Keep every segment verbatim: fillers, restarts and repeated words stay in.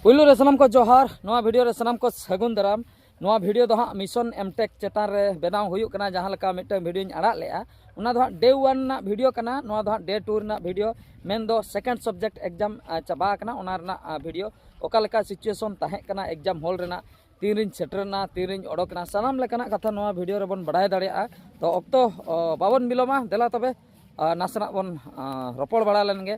ᱯᱩᱭᱞᱩ ᱨᱮ ᱥᱟᱱᱟᱢ ᱠᱚ ᱡᱚᱦᱟᱨ, ᱱᱚᱣᱟ ᱵᱷᱤᱰᱤᱭᱳ ᱨᱮ ᱥᱟᱱᱟᱢ ᱠᱚ ᱥᱟᱹᱜᱩᱱ ᱫᱟᱨᱟᱢ᱾ ᱱᱚᱣᱟ ᱵᱷᱤᱰᱤᱭᱳ ᱫᱚ ᱦᱟᱸᱜ ᱢᱤᱥᱚᱱ ᱮᱢᱴᱮᱠ ᱪᱮᱛᱟᱱ ᱨᱮ ᱵᱮᱱᱟᱣ ᱦᱩᱭᱩᱜ ᱠᱟᱱᱟ᱾ ᱡᱟᱦᱟᱸ ᱞᱮᱠᱟ ᱢᱤᱫᱴᱟᱝ ᱵᱷᱤᱰᱤᱭᱳᱧ ᱟᱲᱟᱜ ᱞᱮᱜᱼᱟ, ᱚᱱᱟ ᱫᱚ ᱦᱟᱸᱜ ᱰᱮ ᱳᱣᱟᱱ ᱨᱮᱱᱟᱜ ᱵᱷᱤᱰᱤᱭᱳ ᱠᱟᱱᱟ, ᱱᱚᱣᱟ ᱫᱚ ᱦᱟᱸᱜ ᱰᱮ ᱴᱩ ᱨᱮᱱᱟᱜ ᱵᱷᱤᱰᱤᱭᱳ, ᱢᱮᱱᱫᱚ ᱥᱮᱠᱮᱱᱰ ᱥᱟᱵᱡᱮᱠᱴ ᱮᱠᱡᱟᱢ ᱪᱟᱵᱟ ᱟᱠᱟᱱᱟ, ᱚᱱᱟ ᱨᱮᱱᱟᱜ ᱵᱷᱤᱰᱤᱭᱳ, ᱚᱠᱟ ᱞᱮᱠᱟ ᱥᱤᱪᱩᱭᱮᱥᱚᱱ ᱛᱟᱦᱮᱸ ᱠᱟᱱᱟ ᱮᱠᱡᱟᱢ ᱦᱚᱞ ᱨᱮᱱᱟᱜ, ᱛᱤᱱᱨᱤᱧ ᱥᱮᱴᱮᱨᱱᱟ, ᱛᱤᱱᱨᱤᱧ ᱚᱰᱚᱠ ᱮᱱᱟ, ᱥᱟᱱᱟᱢ ᱞᱮᱠᱟᱱᱟᱜ ᱠᱟᱛᱷᱟ ᱱᱚᱣᱟ ᱵᱷᱤᱰᱤᱭᱳ ᱨᱮᱵᱚᱱ ᱵᱟᱲᱟᱭ ᱫᱟᱲᱮᱭᱟᱜᱼᱟ᱾ ᱛᱚ ᱚᱠᱛᱚ ᱚ, ᱵᱟᱵᱚᱱ ᱵᱤᱞᱚᱢᱟ, ᱫᱮᱞᱟ ᱛᱚᱵᱮ ᱟ, ᱱᱟᱥᱮᱱᱟᱜ ᱵᱚᱱ ᱟ, ᱨᱚᱯᱚᱲ ᱵᱟᱲᱟ ᱞᱮᱱ ᱜᱮ᱾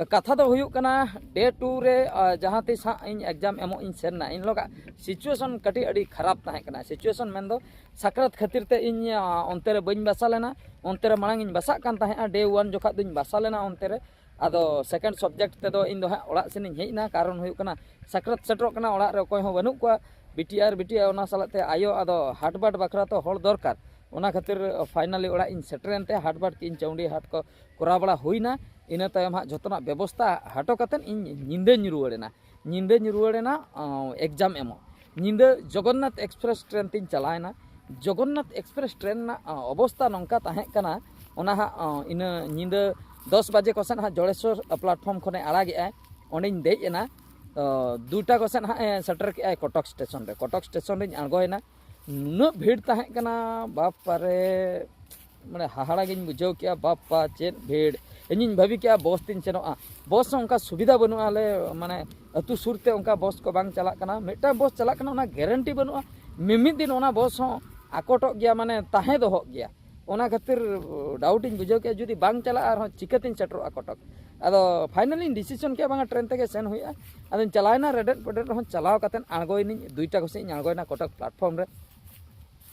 ᱠᱟᱛᱷᱟ ᱫᱚ ᱦᱩᱭᱩᱜ ᱠᱟᱱᱟ, ᱰᱮ ᱴᱩ ᱨᱮ ᱟ, ᱡᱟᱦᱟᱸ ᱛᱤᱥ ᱦᱟᱸᱜ ᱤᱧ ᱮᱠᱡᱟᱢ ᱮᱢᱚᱜ ᱤᱧ ᱥᱮᱱ ᱮᱱᱟ, ᱤᱱ ᱦᱤᱞᱳᱜᱟᱜ ᱥᱤᱪᱩᱭᱮᱥᱚᱱ ᱠᱟᱹᱴᱤᱡ ᱟᱹᱰᱤ ᱠᱷᱟᱨᱟᱯ ᱛᱟᱦᱮᱸ ᱠᱟᱱᱟ᱾ ᱥᱤᱪᱩᱭᱮᱥᱚᱱ ᱢᱮᱱᱫᱚ ᱥᱟᱠᱨᱟᱛ ᱠᱷᱟᱹᱛᱤᱨ ᱛᱮ ᱤᱧ ᱟ, ᱚᱱᱛᱮ ᱨᱮ ᱵᱟᱹᱧ ᱵᱟᱥᱟ ᱞᱮᱱᱟ᱾ ᱚᱱᱛᱮ ᱨᱮ ᱢᱟᱲᱟᱝ ᱤᱧ ᱵᱟᱥᱟᱜ ᱠᱟᱱ ᱛᱟᱦᱮᱸᱜᱼᱟ, ᱰᱮ ᱳᱣᱟᱱ ᱡᱚᱠᱷᱟᱜ ᱫᱚᱧ ᱵᱟᱥᱟ ᱞᱮᱱᱟ ᱚᱱᱛᱮ ᱨᱮ᱾ ᱟᱫᱚ ᱥᱮᱠᱮᱱᱰ ᱥᱟᱵᱡᱮᱠᱴ ᱛᱮᱫᱚ ᱤᱧ ᱫᱚ ᱦᱟᱸᱜ ᱚᱲᱟᱜ ᱥᱮᱱᱤᱧ ᱦᱮᱡ ᱮᱱᱟ, ᱠᱟᱨᱚᱱ ᱦᱩᱭᱩᱜ ᱠᱟᱱᱟ ᱥᱟᱠᱨᱟᱛ ᱥᱮᱴᱮᱨᱚᱜ ᱠᱟᱱᱟ, ᱚᱲᱟᱜ ᱨᱮ ᱚᱠᱚᱭ ᱦᱚᱸ ᱵᱟᱹᱱᱩᱜ ᱠᱚᱣᱟ, ᱵᱤᱴᱤ ᱟᱨ ᱵᱤᱴᱤ ᱟᱭᱳ, ᱚᱱᱟ ᱥᱟᱞᱟᱜ ᱛᱮ ᱟᱭᱳ ᱟᱫᱚ ᱦᱟᱴᱵᱟᱴ ᱵᱟᱠᱷᱨᱟ ᱛᱚ ᱦᱚᱲ ᱫᱚᱨᱠᱟᱨ᱾ ᱚᱱᱟ ᱠᱷᱟᱹᱛᱤᱨ ᱯᱷᱟᱭᱱᱟᱞᱤ ᱚᱲᱟᱜ ᱤᱧ ᱥᱮᱴᱮᱨᱮᱱ ᱛᱮ ᱦᱟᱴᱵᱟᱴ ᱠᱤ ᱤᱧ ᱪᱟᱹᱣᱰᱤ ᱦᱟᱴ ᱠᱚ ᱠᱚᱨᱟᱣ ᱵᱟᱲᱟ ᱦᱩᱭᱱᱟ᱾ ᱤᱱᱟᱹ ᱛᱟᱭᱚᱢ ᱦᱟᱸᱜ ᱡᱷᱚᱛᱚᱱᱟᱜ ᱵᱮᱵᱚᱥᱛᱷᱟ ᱦᱚᱴᱚ ᱠᱟᱛᱮᱫ ᱤᱧ ᱧᱤᱫᱟᱹᱧ ᱨᱩᱣᱟᱹᱲ ᱮᱱᱟ᱾ ᱧᱤᱫᱟᱹᱧ ᱨᱩᱣᱟᱹᱲ ᱮᱱᱟ ᱚ, ᱮᱠᱡᱟᱢ ᱮᱢᱚᱜ᱾ ᱧᱤᱫᱟᱹ ᱡᱚᱜᱚᱱᱱᱟᱛᱷ ᱮᱠᱥᱯᱨᱮᱥ ᱴᱨᱮᱱ ᱛᱤᱧ ᱪᱟᱞᱟᱣ ᱮᱱᱟ᱾ ᱡᱚᱜᱚᱱᱱᱟᱛᱷ ᱮᱠᱥᱯᱨᱮᱥ ᱴᱨᱮᱱ ᱨᱮᱱᱟᱜ ᱚ, ᱚᱵᱚᱥᱛᱷᱟ ᱱᱚᱝᱠᱟ ᱛᱟᱦᱮᱸ ᱠᱟᱱᱟ, ᱚᱱᱟ ᱦᱟᱸᱜ ᱚ, ᱤᱱᱟᱹ ᱧᱤᱫᱟᱹ ᱫᱚᱥ ᱵᱟᱡᱮ ᱠᱚᱥᱮᱫ ᱦᱟᱸᱜ ᱡᱚᱲᱮᱥᱣᱚᱨ ᱯᱞᱟᱴᱯᱷᱚᱨᱢ ᱠᱷᱚᱱᱮ ᱟᱲᱟᱜᱮᱜᱼᱟᱭ᱾ ᱚᱸᱰᱮᱧ ᱫᱮᱡ ᱮᱱᱟ᱾ ᱚ, ᱫᱩᱴᱟ ᱠᱚᱥᱮᱫ ᱦᱟᱸᱜ ᱮ ᱥᱮᱴᱮᱨ ᱠᱮᱜᱼᱟᱭ ᱠᱚᱴᱚᱠ ᱥᱴᱮᱥᱚᱱ ᱨᱮ᱾ ᱠᱚᱴᱚᱠ ᱥᱴᱮᱥᱚᱱ ᱨᱤᱧ ᱟᱬᱜᱚᱭᱮᱱᱟ᱾ ᱱᱩᱱᱟᱹᱜ ᱵᱷᱤᱲ ᱛᱟᱦᱮᱸ ᱠᱟᱱᱟ, ᱵᱟᱯᱟᱨᱮ, ᱢᱟᱱᱮ ᱦᱟᱦᱟᱲᱟ ᱜᱤᱧ ᱵᱩᱡᱷᱟᱹᱣ ᱠᱮᱜᱼᱟ, ᱵᱟᱯᱟ ᱪᱮᱫ ᱵᱷᱤᱲ᱾ ᱤᱧᱤᱧ ᱵᱷᱟᱹᱵᱤ ᱠᱮᱜᱼᱟ ᱵᱚᱥ ᱛᱤᱧ ᱥᱮᱱᱚᱜᱼᱟ, ᱵᱚᱥ ᱦᱚᱸ ᱚᱱᱠᱟ ᱥᱩᱵᱤᱫᱷᱟ ᱵᱟᱹᱱᱩᱜᱼᱟ᱾ ᱟᱞᱮ ᱢᱟᱱᱮ ᱟᱹᱛᱩ ᱥᱩᱨ ᱛᱮ ᱚᱱᱠᱟ ᱵᱚᱥ ᱠᱚ ᱵᱟᱝ ᱪᱟᱞᱟᱜ ᱠᱟᱱᱟ, ᱢᱤᱫᱴᱟᱝ ᱵᱚᱥ ᱪᱟᱞᱟᱜ ᱠᱟᱱᱟ, ᱚᱱᱟ ᱜᱮᱨᱮᱱᱴᱤ ᱵᱟᱹᱱᱩᱜᱼᱟ, ᱢᱤᱢᱤᱫ ᱫᱤᱱ ᱚᱱᱟ ᱵᱚᱥ ᱦᱚᱸ ᱟᱠᱚᱴᱚᱜ ᱜᱮᱭᱟ, ᱢᱟᱱᱮ ᱛᱟᱦᱮᱸ ᱫᱚᱦᱚᱜ ᱜᱮᱭᱟ᱾ ᱚᱱᱟ ᱠᱷᱟᱹᱛᱤᱨ ᱰᱟᱣᱩᱴ ᱤᱧ ᱵᱩᱡᱷᱟᱹᱣ ᱠᱮᱜᱼᱟ, ᱡᱩᱫᱤ ᱵᱟᱝ ᱪᱟᱞᱟᱜᱼᱟ ᱟᱨᱦᱚᱸ ᱪᱤᱠᱟᱹᱛᱤᱧ ᱥᱮᱴᱮᱨᱚᱜᱼᱟ ᱠᱚᱴᱚᱠ᱾ ᱟᱫᱚ ᱯᱷᱟᱭᱱᱟᱞᱤᱧ ᱰᱤᱥᱤᱥᱚᱱ ᱠᱮᱜᱼᱟ, ᱵᱟᱝᱟ ᱴᱨᱮᱱ ᱛᱮᱜᱮ ᱥᱮᱱ ᱦᱩᱭᱩᱜᱼᱟ᱾ ᱟᱫᱚᱧ ᱪᱟᱞᱟᱣᱮᱱᱟ ᱨᱮᱰᱮᱫ ᱯᱮᱰᱮᱫ ᱨᱮᱦᱚᱸ ᱪᱟᱞᱟᱣ ᱠᱟᱛᱮᱫ ᱟᱬᱜᱚᱭᱮᱱᱟᱹᱧ, ᱫᱩᱭᱴᱟ ᱠᱚᱥᱮᱫ ᱤᱧ ᱟᱬᱜᱚᱭᱮᱱᱟ ᱠᱚᱴᱚᱠ ᱯᱞᱟᱴᱯᱷᱚᱨᱢ ᱨᱮ᱾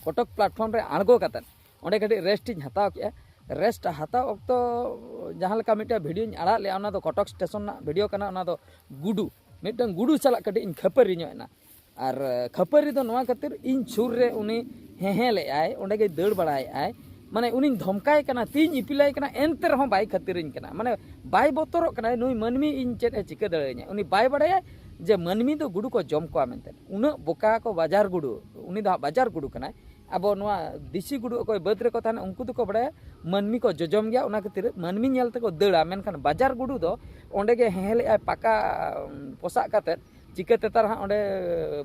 ᱠᱚᱴᱚᱠ ᱯᱞᱟᱴᱯᱷᱚᱨᱢ ᱨᱮ ᱟᱬᱜᱚ ᱠᱟᱛᱮᱫ ᱚᱸᱰᱮ ᱠᱟᱹᱴᱤᱡ ᱨᱮᱥᱴ ᱤᱧ ᱦᱟᱛᱟᱣ ᱠᱮᱜᱼᱟ᱾ ᱨᱮᱥᱴ ᱦᱟᱛᱟᱣ ᱚᱠᱛᱚ ᱡᱟᱦᱟᱸ ᱞᱮᱠᱟ ᱢᱤᱫᱴᱟᱝ ᱵᱷᱤᱰᱤᱭᱳᱧ ᱟᱲᱟᱜ ᱞᱮᱜᱼᱟ, ᱚᱱᱟ ᱫᱚ ᱠᱚᱴᱚᱠ ᱥᱴᱮᱥᱚᱱ ᱨᱮᱱᱟᱜ ᱵᱷᱤᱰᱤᱭᱳ ᱠᱟᱱᱟ᱾ ᱚᱱᱟ ᱫᱚ ᱜᱩᱰᱩ, ᱢᱤᱫᱴᱟᱝ ᱜᱩᱰᱩ ᱥᱟᱞᱟᱜ ᱠᱟᱹᱴᱤᱡ ᱤᱧ ᱠᱷᱟᱹᱯᱟᱹᱨᱤ ᱧᱚᱜ ᱮᱱᱟ᱾ ᱟᱨ ᱠᱷᱟᱹᱯᱟᱹᱨᱤ ᱫᱚ ᱱᱚᱣᱟ ᱠᱷᱟᱹᱛᱤᱨ, ᱤᱧ ᱥᱩᱨ ᱨᱮ ᱩᱱᱤ ᱦᱮᱸ ᱦᱮᱸ ᱞᱮᱜᱼᱟᱭ, ᱚᱸᱰᱮ ᱜᱮᱭ ᱫᱟᱹᱲ ᱵᱟᱲᱟᱭᱮᱜᱼᱟᱭ, ᱢᱟᱱᱮ ᱩᱱᱤᱧ ᱫᱷᱚᱢᱠᱟᱭ ᱠᱟᱱᱟ, ᱛᱤᱧ ᱤᱯᱤᱞᱟᱭ ᱠᱟᱱᱟ, ᱮᱱᱛᱮ ᱨᱮᱦᱚᱸ ᱵᱟᱭ ᱠᱷᱟᱹᱛᱤᱨᱤᱧ ᱠᱟᱱᱟ᱾ ᱢᱟᱱᱮ ᱵᱟᱭ ᱵᱚᱛᱚᱨᱚᱜ ᱠᱟᱱᱟᱭ, ᱱᱩᱭ ᱢᱟᱹᱱᱢᱤ ᱤᱧ ᱪᱮᱫ ᱮ ᱪᱤᱠᱟᱹ ᱫᱟᱲᱮᱭᱟᱹᱧᱟ? ᱩᱱᱤ ᱵᱟᱭ ᱵᱟᱲᱟᱭᱟ ᱡᱮ ᱢᱟᱹᱱᱢᱤ ᱫᱚ ᱜᱩᱰᱩ ᱠᱚ ᱡᱚᱢ ᱠᱚᱣᱟ ᱢᱮᱱᱛᱮ᱾ ᱩᱱᱟᱹᱜ ᱵᱚᱠᱟ ᱠᱚ ᱵᱟᱡᱟᱨ ᱜᱩᱰᱩ, ᱩᱱᱤ ᱫᱚ ᱦᱟᱸᱜ ᱵᱟᱡᱟᱨ ᱜᱩᱰᱩ ᱠᱟᱱᱟᱭ᱾ ᱟᱵᱚ ᱱᱚᱣᱟ ᱫᱮᱥᱤ ᱜᱩᱰᱩ ᱚᱠᱚᱭ ᱵᱟᱹᱫᱽ ᱨᱮᱠᱚ ᱛᱟᱦᱮᱱᱟ, ᱩᱱᱠᱩ ᱫᱚᱠᱚ ᱵᱟᱲᱟᱭᱟ ᱢᱟᱹᱱᱢᱤ ᱠᱚ ᱡᱚᱡᱚᱢ ᱜᱮᱭᱟ, ᱚᱱᱟ ᱠᱷᱟᱹᱛᱤᱨ ᱢᱟᱹᱱᱢᱤ ᱧᱮᱞ ᱛᱮᱠᱚ ᱫᱟᱹᱲᱟ᱾ ᱢᱮᱱᱠᱷᱟᱱ ᱵᱟᱡᱟᱨ ᱜᱩᱰᱩ ᱫᱚ ᱚᱸᱰᱮ ᱜᱮ ᱦᱮᱸ ᱞᱮᱜᱼᱟᱭ ᱯᱟᱠᱟ, ᱩᱢ, ᱯᱚᱥᱟᱜ ᱠᱟᱛᱮᱫ, ᱪᱤᱠᱟᱹᱛᱮ ᱛᱟᱨ ᱦᱟᱸᱜ ᱚᱸᱰᱮ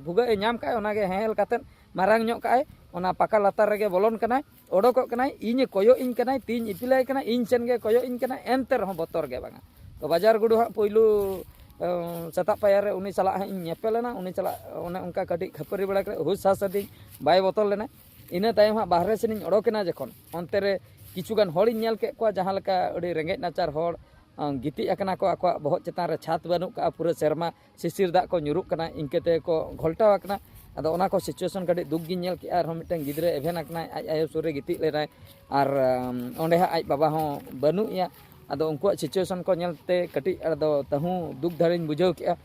ᱵᱷᱩᱜᱟᱹᱜ ᱮ ᱧᱟᱢ ᱠᱟᱜᱼᱟᱭ, ᱚᱱᱟᱜᱮ ᱦᱮᱸᱦᱮᱞ ᱠᱟᱛᱮᱫ ᱢᱟᱨᱟᱝ ᱧᱚᱜ ᱠᱟᱜᱼᱟᱭ, ᱚᱱᱟ ᱯᱟᱠᱟ ᱞᱟᱛᱟᱨ ᱨᱮᱜᱮ ᱵᱚᱞᱚᱱ ᱠᱟᱱᱟᱭ, ᱚᱰᱚᱠᱚᱜ ᱠᱟᱱᱟᱭ, ᱤᱧᱮ ᱠᱚᱭᱚᱜ ᱤᱧ ᱠᱟᱱᱟᱭ, ᱛᱤᱧ ᱤᱯᱤᱞᱟᱭ ᱠᱟᱱᱟ, ᱤᱧ ᱥᱮᱱ ᱜᱮ ᱠᱚᱭᱚᱜ ᱤᱧ ᱠᱟᱱᱟᱭ, ᱮᱱᱛᱮ ᱨᱮᱦᱚᱸ ᱵᱚᱛᱚᱨ ᱜᱮ ᱵᱟᱝᱟ᱾ ᱛᱚ ᱵᱟᱡᱟᱨ ᱜᱩᱰᱩ ᱦᱟᱸᱜ ᱯᱳᱭᱞᱳ, ᱮᱸ, ᱥᱮᱛᱟᱜ ᱯᱟᱭᱟᱨ ᱨᱮ ᱩᱱᱤ ᱥᱟᱞᱟᱜ ᱦᱟᱸᱜ ᱤᱧ ᱧᱮᱯᱮᱞ ᱮᱱᱟ, ᱩᱱᱤ ᱥᱟᱞᱟᱜ ᱚᱱᱮ ᱚᱱᱠᱟ ᱠᱟᱹᱴᱤᱡ ᱠᱷᱟᱹᱯᱟᱹᱨᱤ ᱵᱟᱲᱟ ᱠᱟᱛᱮ ᱦᱩᱥ ᱦᱟᱥ ᱟᱹᱫᱤᱧ, ᱵᱟᱭ ᱵᱚᱛᱚᱨ ᱞᱮᱱᱟ᱾ ᱤᱱᱟᱹ ᱛᱟᱭᱚᱢ ᱦᱟᱸᱜ ᱵᱟᱦᱨᱮ ᱥᱮᱱᱤᱧ ᱚᱰᱚᱠᱮᱱᱟ ᱡᱚᱠᱷᱚᱱ, ᱚᱱᱛᱮ ᱨᱮ ᱠᱤᱪᱷᱩ ᱜᱟᱱ ᱦᱚᱲᱤᱧ ᱧᱮᱞ ᱠᱮᱫ ᱠᱚᱣᱟ, ᱡᱟᱦᱟᱸ ᱞᱮᱠᱟ ᱟᱹᱰᱤ ᱨᱮᱸᱜᱮᱡ ᱱᱟᱪᱟᱨ ᱦᱚᱲ, ᱟᱸ, ᱜᱤᱛᱤᱡ ᱟᱠᱟᱱᱟ ᱠᱚ, ᱟᱠᱚᱣᱟᱜ ᱵᱚᱦᱚᱜ ᱪᱮᱛᱟᱱ ᱨᱮ ᱪᱷᱟᱫᱽ ᱵᱟᱹᱱᱩᱜ ᱠᱟᱜᱼᱟ, ᱯᱩᱨᱟᱹ ᱥᱮᱨᱢᱟ ᱥᱤᱥᱤᱨ ᱫᱟᱜ ᱠᱚ ᱧᱩᱨᱩᱜ ᱠᱟᱱᱟ, ᱤᱱᱠᱟᱹ ᱛᱮᱠᱚ ᱜᱷᱚᱞᱴᱟᱣ ᱟᱠᱟᱱᱟ᱾ ᱟᱫᱚ ᱚᱱᱟ ᱠᱚ situation ᱠᱟᱹᱴᱤᱡ ᱫᱩᱠ ᱜᱤᱧ ᱧᱮᱞ ᱠᱮᱜᱼᱟ᱾ ᱟᱨᱦᱚᱸ ᱢᱤᱫᱴᱟᱝ ᱜᱤᱫᱽᱨᱟᱹ ᱮᱵᱷᱮᱱ ᱟᱠᱟᱱᱟᱭ, ᱟᱡ ᱟᱭᱳ ᱥᱩᱨ ᱨᱮ ᱜᱤᱛᱤᱡ ᱞᱮᱱᱟᱭ, ᱟᱨ, ᱟᱢ, ᱚᱸᱰᱮ ᱦᱟᱸᱜ ᱟᱡ ᱵᱟᱵᱟ ᱦᱚᱸ ᱵᱟᱹᱱᱩᱜ ᱮᱭᱟ᱾ ᱟᱫᱚ ᱩᱱᱠᱩᱣᱟᱜ situation ᱠᱚ ᱧᱮᱞᱛᱮ ᱠᱟᱹᱴᱤᱡ ᱟᱫᱚ ᱛᱟᱹᱦᱩ ᱫᱩᱠ ᱫᱷᱟᱨᱟᱧ ᱵᱩᱡᱷᱟᱹᱣ ᱠᱮᱜᱼᱟ᱾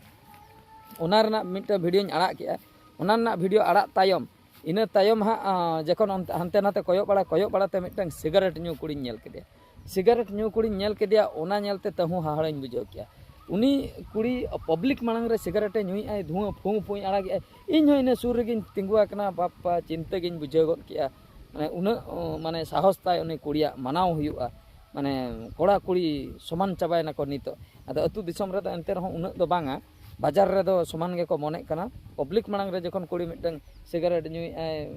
ᱚᱱᱟ ᱨᱮᱱᱟᱜ ᱢᱤᱫᱴᱟᱝ videoᱧ ᱟᱲᱟᱜ ᱠᱮᱜᱼᱟ᱾ ᱚᱱᱟ ᱨᱮᱱᱟᱜ video ᱟᱲᱟᱜ ᱛᱟᱭᱚᱢ, ᱤᱱᱟᱹ ᱛᱟᱭᱚᱢ ᱦᱟᱸᱜ, ᱟᱸ, ᱡᱚᱠᱷᱚᱱ ᱚᱱᱛᱮ, ᱦᱟᱱᱛᱮ ᱱᱟᱛᱮ ᱠᱚᱭᱚᱜ ᱵᱟᱲᱟ, ᱠᱚᱭᱚᱜ ᱵᱟᱲᱟᱛᱮ ᱢᱤᱫᱴᱟᱝ ᱥᱤᱜᱟᱨᱮᱴ ᱧᱩ ᱠᱩᱲᱤᱧ ᱧᱮᱞ ᱠᱮᱫᱮᱭᱟ᱾ ᱥᱤᱜᱟᱨᱮᱴ ᱧᱩ ᱠᱩᱲᱤᱧ ᱧᱮᱞ ᱠᱮᱫᱮᱭᱟ, ᱚᱱᱟ ᱧᱮᱞᱛᱮ ᱛᱟᱹᱦᱩ ᱦᱟᱦᱟᱲᱟᱧ ᱵᱩᱡᱷᱟᱹᱣ ᱠᱮᱜᱼᱟ᱾ ᱩᱱᱤ ᱠᱩᱲᱤ public ᱢᱟᱲᱟᱝ ᱨᱮ ᱥᱤᱜᱟᱨᱮᱴᱮ ᱧᱩᱭᱮᱜᱼᱟᱭ, ᱫᱷᱩᱣᱟᱹ ᱯᱷᱩᱸ ᱯᱷᱩᱸᱭ ᱟᱲᱟᱜᱮᱜᱼᱟᱭ᱾ ᱤᱧ ᱦᱚᱸ ᱤᱱᱟᱹ ᱥᱩᱨ ᱨᱮᱜᱮᱧ ᱛᱤᱸᱜᱩ ᱟᱠᱟᱱᱟ, ᱵᱟᱯᱯᱟ, ᱪᱤᱱᱛᱟᱹ ᱜᱤᱧ ᱵᱩᱡᱷᱟᱹᱣ ᱜᱚᱫ ᱠᱮᱜᱼᱟ᱾ ᱢᱟᱱᱮ ᱩᱱᱟᱹᱜ, ᱚ, ᱢᱟᱱᱮ ᱥᱟᱦᱚᱥ ᱛᱟᱭ ᱩᱱᱤ ᱠᱩᱲᱤᱭᱟᱜ, ᱢᱟᱱᱟᱣ ᱦᱩᱭᱩᱜᱼᱟ᱾ ᱢᱟᱱᱮ ᱠᱚᱲᱟ ᱠᱩᱲᱤ ᱥᱚᱢᱟᱱ ᱪᱟᱵᱟᱭᱮᱱᱟ ᱠᱚ ᱱᱤᱛᱚᱜ᱾ ᱟᱫᱚ ᱟᱹᱛᱩ ᱫᱤᱥᱚᱢ ᱨᱮᱫᱚ ᱮᱱᱛᱮ ᱨᱮᱦᱚᱸ ᱩᱱᱟᱹᱜ ᱫᱚ ᱵᱟᱝᱟ, ᱵᱟᱡᱟᱨ ᱨᱮᱫᱚ ᱥᱚᱢᱟᱱ ᱜᱮᱠᱚ ᱢᱚᱱᱮᱜ ᱠᱟᱱᱟ᱾ Public ᱢᱟᱲᱟᱝ ᱨᱮ ᱡᱚᱠᱷᱚᱱ ᱠᱩᱲᱤ ᱢᱤᱫᱴᱟᱝ ᱥᱤᱜᱟᱨᱮᱴ ᱧᱩᱭᱮᱜᱼᱟᱭ,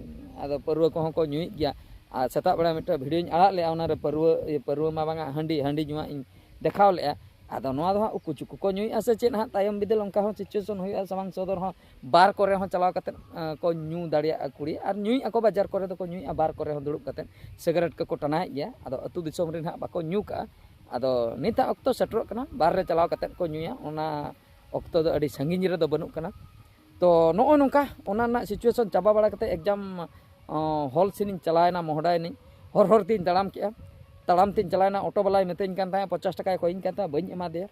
ᱟᱫᱚ ᱯᱟᱹᱨᱣᱟᱹ ᱠᱚᱦᱚᱸ ᱠᱚ ᱧᱩᱭᱮᱫ ᱜᱮᱭᱟ᱾ ᱟᱨ ᱥᱮᱛᱟᱜ ᱵᱮᱲᱟ ᱢᱤᱫᱴᱟᱝ videoᱧ ᱟᱲᱟᱜ ᱞᱮᱜᱼᱟ, ᱚᱱᱟᱨᱮ ᱯᱟᱹᱨᱣᱟᱹ, ᱤᱭᱟᱹ, ᱯᱟᱹᱨᱣᱟᱹ ᱢᱟ ᱵᱟᱝᱟ, ᱦᱟᱺᱰᱤ, ᱦᱟᱺᱰᱤ ᱧᱩᱣᱟᱜ ᱤᱧ ᱫᱮᱠᱷᱟᱣ ᱞᱮᱜᱼᱟ᱾ ᱟᱫᱚ ᱱᱚᱣᱟ ᱫᱚ ᱦᱟᱸᱜ ᱩᱠᱩ ᱪᱩᱠᱩ ᱠᱚ ᱧᱩᱭᱮᱫᱼᱟ ᱥᱮ ᱪᱮᱫ ᱦᱟᱸᱜ, ᱛᱟᱭᱚᱢ ᱵᱤᱫᱟᱹᱞ ᱚᱱᱠᱟ ᱦᱚᱸ situation ᱦᱩᱭᱩᱜᱼᱟ, ᱥᱟᱢᱟᱝ ᱥᱚᱫᱚᱨ ᱦᱚᱸ bar ᱠᱚᱨᱮ ᱦᱚᱸ ᱪᱟᱞᱟᱣ ᱠᱟᱛᱮᱫ, ᱟᱸ, ᱠᱚ ᱧᱩ ᱫᱟᱲᱮᱭᱟᱜᱼᱟ ᱠᱩᱲᱤ, ᱟᱨ ᱧᱩᱭᱮᱫᱼᱟ ᱠᱚ, ᱵᱟᱡᱟᱨ ᱠᱚᱨᱮ ᱫᱚᱠᱚ ᱧᱩᱭᱮᱫᱼᱟ, bar ᱠᱚᱨᱮ ᱦᱚᱸ ᱫᱩᱲᱩᱵ ᱠᱟᱛᱮᱫ ᱥᱤᱜᱟᱨᱮᱴ ᱠᱚᱠᱚ ᱴᱟᱱᱟᱭᱮᱫ ᱜᱮᱭᱟ᱾ ᱟᱫᱚ ᱟᱹᱛᱩ ᱫᱤᱥᱚᱢ ᱨᱮᱱ ᱦᱟᱸᱜ ᱵᱟᱠᱚ ᱧᱩ ᱠᱟᱜᱼᱟ᱾ ᱟᱫᱚ ᱱᱤᱛᱟᱜ ᱚᱠᱛᱚ ᱥᱮᱴᱮᱨᱚᱜ ᱠᱟᱱᱟ, bar ᱨᱮ ᱪᱟᱞᱟᱣ ᱠᱟᱛᱮᱫ ᱠᱚ ᱧᱩᱭᱟ, ᱚᱱᱟ ᱚᱠᱛᱚ ᱫᱚ ᱟᱹᱰᱤ ᱥᱟᱺᱜᱤᱧ ᱨᱮᱫᱚ ᱵᱟᱹᱱᱩᱜ ᱠᱟᱱᱟ᱾ ᱛᱚ ᱱᱚᱜᱼᱚ ᱱᱚᱝᱠᱟ ᱚᱱᱟ ᱨᱮᱱᱟᱜ situation ᱪᱟᱵᱟ ᱵᱟᱲᱟ ᱠᱟᱛᱮᱫ exam, ᱟᱸ, hall ᱥᱮᱱᱤᱧ ᱪᱟᱞᱟᱣᱮᱱᱟ, ᱢᱚᱦᱰᱟᱭᱮᱱᱟᱹᱧ᱾ ᱦᱚᱨ ᱦᱚᱨ ᱛᱤᱧ ᱛᱟᱲᱟᱢ ᱠᱮᱜᱼᱟ, ᱛᱟᱲᱟᱢ ᱛᱤᱧ ᱪᱟᱞᱟᱣᱮᱱᱟ, auto ᱵᱟᱞᱟᱭ ᱢᱤᱛᱟᱹᱧ ᱠᱟᱱ ᱛᱟᱦᱮᱸᱫ, ᱯᱚᱧᱪᱟᱥ ᱴᱟᱠᱟᱭ ᱠᱚᱭᱤᱧ ᱠᱟᱱ ᱛᱟᱦᱮᱸᱫ, ᱵᱟᱹᱧ ᱮᱢᱟ ᱫᱮᱭᱟ᱾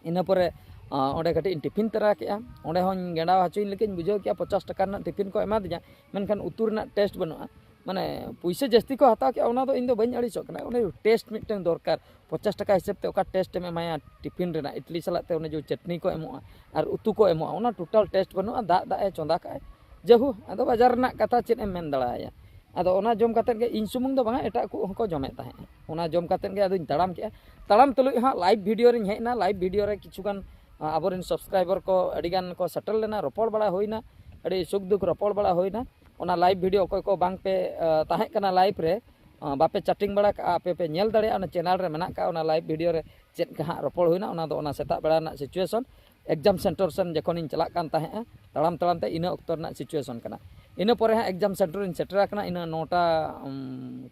ᱤᱱᱟᱹ ᱯᱚᱨᱮ, ᱟᱸ, ᱚᱸᱰᱮ ᱠᱟᱹᱴᱤᱡ ᱤᱧ ᱴᱤᱯᱷᱤᱱ ᱛᱚᱨᱟ ᱠᱮᱜᱼᱟ, ᱚᱸᱰᱮ ᱦᱚᱸᱧ ᱜᱮᱸᱰᱟᱣ ᱦᱚᱪᱚᱧ ᱞᱮᱠᱟᱧ ᱵᱩᱡᱷᱟᱹᱣ ᱠᱮᱜᱼᱟ, ᱯᱚᱧᱪᱟᱥ ᱴᱟᱠᱟ ᱨᱮᱱᱟᱜ ᱴᱤᱯᱷᱤᱱ ᱠᱚ ᱮᱢᱟ ᱫᱤᱧᱟ, ᱢᱮᱱᱠᱷᱟᱱ ᱩᱛᱩ ᱨᱮᱱᱟᱜ taste ᱵᱟᱹᱱᱩᱜᱼᱟ᱾ ᱢᱟᱱᱮ ᱯᱩᱭᱥᱟᱹ ᱡᱟᱹᱥᱛᱤ ᱠᱚ ᱦᱟᱛᱟᱣ ᱠᱮᱜᱼᱟ, ᱚᱱᱟ ᱫᱚ ᱤᱧ ᱫᱚ ᱵᱟᱹᱧ ᱟᱹᱲᱤᱥᱚᱜ ᱠᱟᱱᱟ, ᱚᱱᱮ taste ᱢᱤᱫᱴᱟᱝ ᱫᱚᱨᱠᱟᱨ᱾ ᱯᱚᱧᱪᱟᱥ ᱴᱟᱠᱟ ᱦᱤᱥᱟᱹᱵ ᱛᱮ ᱚᱠᱟ taste ᱮᱢ ᱮᱢᱟᱭᱟ ᱴᱤᱯᱷᱤᱱ ᱨᱮᱱᱟᱜ, ᱤᱰᱞᱤ ᱥᱟᱞᱟᱜ ᱛᱮ ᱚᱱᱮ ᱡᱮ ᱪᱟᱴᱱᱤ ᱠᱚ ᱮᱢᱚᱜᱼᱟ ᱟᱨ ᱩᱛᱩ ᱠᱚ ᱮᱢᱚᱜᱼᱟ, ᱚᱱᱟ total taste ᱵᱟᱹᱱᱩᱜᱼᱟ, ᱫᱟᱜ ᱫᱟᱜ ᱮ ᱪᱚᱸᱫᱟ ᱠᱟᱜᱼᱟᱭ᱾ ᱡᱟᱦᱳ, ᱟᱫᱚ ᱵᱟᱡᱟᱨ ᱨᱮᱱᱟᱜ ᱠᱟᱛᱷᱟ ᱪᱮᱫ ᱮᱢ ᱢᱮᱱ ᱫᱟᱲᱮᱭᱟᱭᱟ᱾ ᱟᱫᱚ ᱚᱱᱟ ᱡᱚᱢ ᱠᱟᱛᱮᱫ ᱜᱮ ᱤᱧ ᱥᱩᱢᱩᱝ ᱫᱚ ᱵᱟᱝᱟ, ᱮᱴᱟᱜ ᱠᱚ ᱦᱚᱸᱠᱚ ᱡᱚᱢᱮᱫ ᱛᱟᱦᱮᱸᱫ᱾ ᱚᱱᱟ ᱡᱚᱢ ᱠᱟᱛᱮᱫ ᱜᱮ ᱟᱫᱚᱧ ᱛᱟᱲᱟᱢ ᱠᱮᱜᱼᱟ᱾ ᱛᱟᱲᱟᱢ ᱛᱩᱞᱩᱡ ᱦᱟᱸᱜ live video ᱨᱮᱧ ᱦᱮᱡ ᱮᱱᱟ, live video ᱨᱮ ᱠᱤᱪᱷᱩ ᱜᱟᱱ ᱟᱵᱚᱨᱮᱱ ᱥᱟᱵᱥᱠᱨᱟᱭᱵᱟᱨ ᱠᱚ ᱟᱹᱰᱤᱜᱟᱱ ᱠᱚ ᱥᱮᱴᱮᱨ ᱞᱮᱱᱟ, ᱨᱚᱯᱚᱲ ᱵᱟᱲᱟ ᱦᱩᱭᱱᱟ, ᱟᱹᱰᱤ ᱥᱩᱠ ᱫᱩᱠ ᱨᱚᱯᱚᱲ ᱵᱟᱲᱟ ᱦᱩᱭᱱᱟ᱾ ᱚᱱᱟ ᱞᱟᱭᱤᱵᱷ ᱵᱷᱤᱰᱤᱭᱳ ᱚᱠᱚᱭ ᱠᱚ ᱵᱟᱝ ᱯᱮ ᱛᱟᱦᱮᱸ ᱠᱟᱱᱟ ᱞᱟᱭᱤᱵᱷ ᱨᱮ, ᱵᱟᱯᱮ ᱪᱮᱴᱤᱝ ᱵᱟᱲᱟ ᱠᱟᱜᱼᱟ, ᱟᱯᱮ ᱯᱮ ᱧᱮᱞ ᱫᱟᱲᱮᱭᱟᱜᱼᱟ ᱚᱱᱟ ᱪᱮᱱᱮᱞ ᱨᱮ ᱢᱮᱱᱟᱜ ᱠᱟᱜᱼᱟ᱾ ᱚᱱᱟ ᱞᱟᱭᱤᱵᱷ ᱵᱷᱤᱰᱤᱭᱳ ᱨᱮ ᱪᱮᱫ ᱠᱚ ᱦᱟᱸᱜ ᱨᱚᱯᱚᱲ ᱦᱩᱭᱱᱟ, ᱚᱱᱟ ᱫᱚ ᱚᱱᱟ ᱥᱮᱛᱟᱜ ᱵᱮᱲᱟ ᱨᱮᱱᱟᱜ ᱥᱤᱪᱩᱭᱮᱥᱚᱱ, ᱮᱠᱡᱟᱢ ᱥᱮᱱᱴᱟᱨ ᱥᱮᱱ ᱡᱚᱠᱷᱚᱱᱤᱧ ᱪᱟᱞᱟᱜ ᱠᱟᱱ ᱛᱟᱦᱮᱸᱜᱼᱟ ᱛᱟᱲᱟᱢ ᱛᱟᱲᱟᱢ ᱛᱮ, ᱤᱱᱟᱹ ᱚᱠᱛᱚ ᱨᱮᱱᱟᱜ ᱥᱤᱪᱩᱭᱮᱥᱚᱱ ᱠᱟᱱᱟ᱾ ᱤᱱᱟᱹ ᱯᱚᱨᱮ ᱦᱟᱸᱜ ᱮᱠᱡᱟᱢ ᱥᱮᱱᱴᱟᱨ ᱤᱧ ᱥᱮᱴᱮᱨ ᱟᱠᱟᱱᱟ, ᱤᱱᱟᱹ ᱱᱚᱴᱟ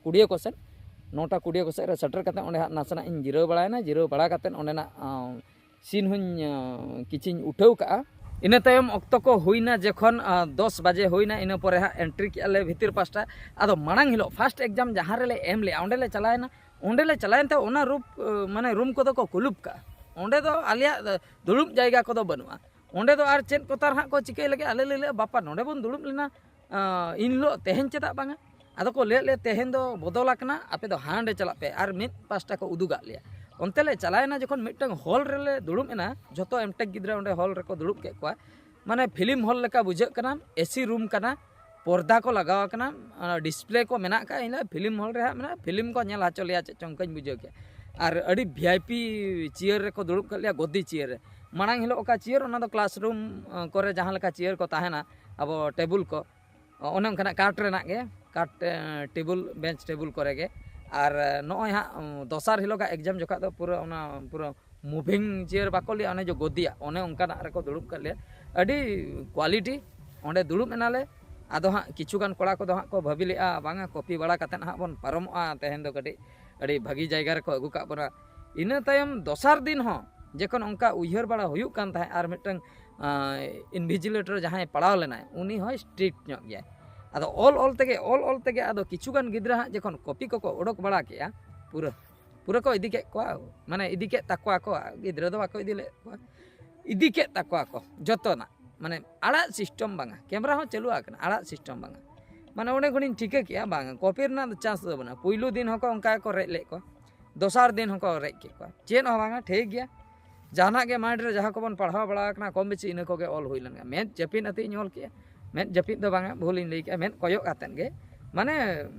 ᱠᱩᱲᱤᱭᱟᱹ ᱠᱚᱥᱮᱫ, ᱱᱚᱴᱟ ᱠᱩᱲᱤᱭᱟᱹ ᱠᱚᱥᱮᱫ ᱨᱮ ᱥᱮᱴᱮᱨ ᱠᱟᱛᱮᱫ ᱚᱸᱰᱮ ᱦᱟᱸᱜ ᱱᱟᱥᱮᱱᱟᱜ ᱤᱧ ᱡᱤᱨᱟᱹᱣ ᱵᱟᱲᱟᱭᱮᱱᱟ᱾ ᱡᱤᱨᱟᱹᱣ ᱵᱟᱲᱟ ᱠᱟᱛᱮᱫ ᱚᱸᱰᱮᱱᱟᱜ ᱥᱤᱱ ᱦᱚᱸᱧ ᱠᱤᱪᱷᱤᱧ ᱩᱴᱷᱟᱹᱣ ᱠᱟᱜᱼᱟ᱾ ᱤᱱᱟᱹ ᱛᱟᱭᱚᱢ ᱚᱠᱛᱚ ᱠᱚ ᱦᱩᱭᱱᱟ ᱡᱚᱠᱷᱚᱱ ᱫᱚᱥ ᱵᱟᱡᱮ ᱦᱩᱭᱱᱟ, ᱤᱱᱟᱹ ᱯᱚᱨᱮ ᱦᱟᱸᱜ ᱮᱱᱴᱨᱤ ᱠᱮᱜᱼᱟ ᱞᱮ ᱵᱷᱤᱛᱤᱨ ᱯᱟᱥᱴᱟ᱾ ᱟᱫᱚ ᱢᱟᱲᱟᱝ ᱦᱤᱞᱳᱜ ᱯᱷᱟᱥᱴ ᱮᱠᱡᱟᱢ ᱡᱟᱦᱟᱸ ᱨᱮᱞᱮ ᱮᱢ ᱞᱮᱜᱼᱟ, ᱚᱸᱰᱮ ᱞᱮ ᱪᱟᱞᱟᱣᱮᱱᱟ᱾ ᱚᱸᱰᱮ ᱞᱮ ᱪᱟᱞᱟᱣᱮᱱ ᱛᱮ ᱚᱱᱟ ᱨᱩᱯ ᱢᱟᱱᱮ ᱨᱩᱢ ᱠᱚᱫᱚ ᱠᱚ ᱠᱩᱞᱩᱯ ᱠᱟᱜᱼᱟ᱾ ᱚᱸᱰᱮ ᱫᱚ ᱟᱞᱮᱭᱟᱜ ᱫᱩᱲᱩᱵ ᱡᱟᱭᱜᱟ ᱠᱚᱫᱚ ᱵᱟᱹᱱᱩᱜᱼᱟ᱾ ᱚᱸᱰᱮ ᱫᱚ ᱟᱨ ᱪᱮᱫ ᱠᱚ ᱛᱟᱨ ᱦᱟᱸᱜ ᱠᱚ ᱪᱤᱠᱟᱹᱭ ᱞᱟᱹᱜᱤᱫ, ᱟᱞᱮ ᱞᱮ ᱞᱟᱹᱭᱟ, "ᱵᱟᱯᱟ, ᱱᱚᱸᱰᱮ ᱵᱚᱱ ᱫᱩᱲᱩᱵ ᱞᱮᱱᱟ ᱤᱱ ᱦᱤᱞᱳᱜ, ᱛᱮᱦᱮᱧ ᱪᱮᱫᱟᱜ ᱵᱟᱝᱟ?" ᱟᱫᱚ ᱠᱚ ᱞᱟᱹᱭᱟᱫ ᱞᱮᱭᱟ, "ᱛᱮᱦᱮᱧ ᱫᱚ ᱵᱚᱫᱚᱞ ᱟᱠᱟᱱᱟ, ᱟᱯᱮ ᱫᱚ ᱦᱟᱸᱰᱮ ᱪᱟᱞᱟᱜ ᱯᱮ", ᱟᱨ ᱢᱤᱫ ᱯᱟᱥᱴᱟ ᱠᱚ ᱩᱫᱩᱜᱟᱜ ᱞᱮᱭᱟ᱾ ᱚᱱᱛᱮ ᱞᱮ ᱪᱟᱞᱟᱣᱮᱱᱟ, ᱡᱚᱠᱷᱚᱱ ᱢᱤᱫᱴᱟᱝ ᱦᱚᱞ ᱨᱮᱞᱮ ᱫᱩᱲᱩᱵ ᱮᱱᱟ, ᱡᱷᱚᱛᱚ ᱮᱢᱴᱮᱠ ᱜᱤᱫᱽᱨᱟᱹ ᱚᱸᱰᱮ ᱦᱚᱞ ᱨᱮᱠᱚ ᱫᱩᱲᱩᱵ ᱠᱮᱫ ᱠᱚᱣᱟ᱾ ᱢᱟᱱᱮ ᱯᱷᱤᱞᱢ ᱦᱚᱞ ᱞᱮᱠᱟ ᱵᱩᱡᱷᱟᱹᱜ ᱠᱟᱱᱟ, ᱮᱥᱤ ᱨᱩᱢ ᱠᱟᱱᱟ, ᱯᱚᱨᱫᱟ ᱠᱚ ᱞᱟᱜᱟᱣ ᱟᱠᱟᱱᱟ, ᱰᱤᱥᱯᱞᱮ ᱠᱚ ᱢᱮᱱᱟᱜ ᱟᱠᱟᱫ᱾ ᱤᱧ ᱞᱟᱹᱭᱟ, ᱯᱷᱤᱞᱢ ᱦᱚᱞ ᱨᱮ ᱦᱟᱸᱜ ᱢᱮᱱᱟᱜᱼᱟ, ᱯᱷᱤᱞᱢ ᱠᱚ ᱧᱮᱞ ᱦᱚᱪᱚ ᱞᱮᱭᱟ, ᱪᱮᱫ ᱪᱚᱝ ᱚᱱᱠᱟᱧ ᱵᱩᱡᱷᱟᱹᱣ ᱠᱮᱫᱼᱟ᱾ ᱟᱨ ᱟᱹᱰᱤ ᱵᱷᱤ ᱟᱭ ᱯᱤ ᱪᱮᱭᱟᱨ ᱨᱮᱠᱚ ᱫᱩᱲᱩᱵ ᱠᱮᱫ ᱞᱮᱭᱟ, ᱜᱚᱫᱤ ᱪᱮᱭᱟᱨ ᱨᱮ᱾ ᱢᱟᱲᱟᱝ ᱦᱤᱞᱳᱜ ᱚᱠᱟ ᱪᱮᱭᱟᱨ, ᱚᱱᱟ ᱫᱚ ᱠᱞᱟᱥᱨᱩᱢ ᱠᱚᱨᱮ ᱡᱟᱦᱟᱸ ᱞᱮᱠᱟ ᱪᱮᱭᱟᱨ ᱠᱚ ᱛᱟᱦᱮᱱᱟ, ᱟᱵᱚ ᱴᱮᱵᱩᱞ ᱠᱚ, ᱚᱱᱮ ᱚᱱᱠᱟᱱᱟᱜ ᱠᱟᱴ ᱨᱮᱱᱟᱜ ᱜᱮ, ᱠᱟᱴ ᱴᱮᱵᱩᱞ, ᱵᱮᱧᱪ ᱴᱮᱵᱩᱞ ᱠᱚᱨᱮ ᱜᱮ᱾ ᱟᱨ ᱱᱚᱜᱼᱚᱭ ᱦᱟᱸᱜ ᱫᱚᱥᱟᱨ ᱦᱤᱞᱳᱜᱟᱜ ᱮᱠᱡᱟᱢ ᱡᱚᱠᱷᱟᱡ ᱫᱚ ᱯᱩᱨᱟᱹ ᱚᱱᱟ ᱯᱩᱨᱟᱹ ᱢᱩᱵᱷᱤᱝ ᱪᱮᱭᱟᱨ ᱵᱟᱠᱚ ᱞᱟᱹᱭᱟ, ᱚᱱᱮ ᱡᱮ ᱜᱚᱫᱤᱭᱟᱜ, ᱚᱱᱮ ᱚᱱᱠᱟᱱᱟᱜ ᱨᱮᱠᱚ ᱫᱩᱲᱩᱵ ᱠᱟᱜ ᱞᱮᱭᱟ᱾ ᱟᱹᱰᱤ ᱠᱣᱟᱞᱤᱴᱤ᱾ ᱚᱸᱰᱮ ᱫᱩᱲᱩᱵ ᱮᱱᱟᱞᱮ᱾ ᱟᱫᱚ ᱦᱟᱸᱜ ᱠᱤᱪᱷᱩ ᱜᱟᱱ ᱠᱚᱲᱟ ᱠᱚᱫᱚ ᱦᱟᱸᱜ ᱠᱚ ᱵᱷᱟᱹᱵᱤ ᱞᱮᱜᱼᱟ, "ᱵᱟᱝᱟ, ᱠᱚᱯᱤ ᱵᱟᱲᱟ ᱠᱟᱛᱮᱫ ᱦᱟᱸᱜ ᱵᱚᱱ ᱯᱟᱨᱚᱢᱚᱜᱼᱟ, ᱛᱮᱦᱮᱧ ᱫᱚ ᱠᱟᱹᱴᱤᱡ ᱟᱹᱰᱤ ᱵᱷᱟᱹᱜᱤ ᱡᱟᱭᱜᱟ ᱨᱮᱠᱚ ᱟᱹᱜᱩ ᱠᱟᱜ ᱵᱚᱱᱟ᱾" ᱤᱱᱟᱹ ᱛᱟᱭᱚᱢ ᱫᱚᱥᱟᱨ ᱫᱤᱱ ᱦᱚᱸ ᱡᱚᱠᱷᱚᱱ ᱚᱱᱠᱟ ᱩᱭᱦᱟᱹᱨ ᱵᱟᱲᱟ ᱦᱩᱭᱩᱜ ᱠᱟᱱ ᱛᱟᱦᱮᱸᱫ, ᱟᱨ ᱢᱤᱫᱴᱟᱝ ᱤᱱᱵᱷᱤᱡᱤᱞᱮᱴᱚᱨ ᱡᱟᱦᱟᱸᱭ ᱯᱟᱲᱟᱣ ᱞᱮᱱᱟᱭ, ᱩᱱᱤ ᱦᱚᱸᱭ ᱥᱴᱨᱤᱠᱴ ᱧᱚᱜ ᱜᱮᱭᱟᱭ᱾ ᱟᱫᱚ ᱚᱞ ᱚᱞ ᱛᱮᱜᱮ, ᱚᱞ ᱚᱞ ᱛᱮᱜᱮ ᱟᱫᱚ ᱠᱤᱪᱷᱩ ᱜᱟᱱ ᱜᱤᱫᱽᱨᱟᱹ ᱦᱟᱸᱜ ᱡᱚᱠᱷᱚᱱ ᱠᱚᱯᱤ ᱠᱚᱠᱚ ᱚᱰᱚᱠ ᱵᱟᱲᱟ ᱠᱮᱜᱼᱟ, ᱯᱩᱨᱟᱹ ᱯᱩᱨᱟᱹ ᱠᱚ ᱤᱫᱤ ᱠᱮᱫ ᱠᱚᱣᱟ, ᱢᱟᱱᱮ ᱤᱫᱤ ᱠᱮᱫ ᱛᱟᱠᱚᱣᱟ ᱠᱚ, ᱜᱤᱫᱽᱨᱟᱹ ᱫᱚ ᱵᱟᱠᱚ ᱤᱫᱤ ᱞᱮᱫ ᱠᱚᱣᱟ, ᱤᱫᱤ ᱠᱮᱫ ᱛᱟᱠᱚᱣᱟ ᱠᱚ ᱡᱚᱛᱚᱱᱟᱜ᱾ ᱢᱟᱱᱮ ᱟᱲᱟᱜ ᱥᱤᱥᱴᱮᱢ ᱵᱟᱝᱟ, ᱠᱮᱢᱮᱨᱟ ᱦᱚᱸ ᱪᱟᱹᱞᱩ ᱟᱠᱟᱱᱟ, ᱟᱲᱟᱜ ᱥᱤᱥᱴᱮᱢ ᱵᱟᱝᱟ᱾ ᱢᱟᱱᱮ ᱚᱸᱰᱮ ᱠᱷᱚᱱᱤᱧ ᱴᱷᱤᱠᱟᱹ ᱠᱮᱜᱼᱟ, ᱵᱟᱝᱟ, ᱠᱚᱯᱤ ᱨᱮᱱᱟᱜ ᱫᱚ ᱪᱟᱱᱥ ᱫᱚ ᱵᱟᱹᱱᱩᱜᱼᱟ᱾ ᱯᱩᱭᱞᱩ ᱫᱤᱱ ᱦᱚᱸᱠᱚ ᱚᱱᱠᱟ ᱜᱮᱠᱚ ᱨᱮᱡ ᱞᱮᱫ ᱠᱚᱣᱟ, ᱫᱚᱥᱟᱨ ᱫᱤᱱ ᱦᱚᱸᱠᱚ ᱨᱮᱡ ᱠᱮᱫ ᱠᱚᱣᱟ, ᱪᱮᱫ ᱦᱚᱸ ᱵᱟᱝᱟ, ᱴᱷᱤᱠ ᱜᱮᱭᱟ᱾ ᱡᱟᱦᱟᱱᱟᱜ ᱜᱮ ᱢᱟᱭᱤᱱᱰ ᱨᱮ ᱡᱟᱦᱟᱸ ᱠᱚᱵᱚᱱ ᱯᱟᱲᱦᱟᱣ ᱵᱟᱲᱟ ᱟᱠᱟᱱᱟ, ᱠᱚᱢ ᱵᱮᱥᱤ ᱤᱱᱟᱹ ᱠᱚᱜᱮ ᱚᱞ ᱦᱩᱭ ᱞᱮᱱ ᱜᱮᱭᱟ᱾ ᱢᱮᱫ ᱡᱟᱹᱯᱤᱫ ᱟᱛᱮ ᱤᱧ ᱚᱞ ᱠᱮᱜᱼᱟ, ᱢᱮᱫ ᱡᱟᱹᱯᱤᱫ ᱫᱚ ᱵᱟᱝᱟ, ᱵᱷᱩᱞᱤᱧ ᱞᱟᱹᱭ ᱠᱮᱜᱼᱟ, ᱢᱮᱫ ᱠᱚᱭᱚᱜ ᱠᱟᱛᱮᱫ ᱜᱮ, ᱢᱟᱱᱮ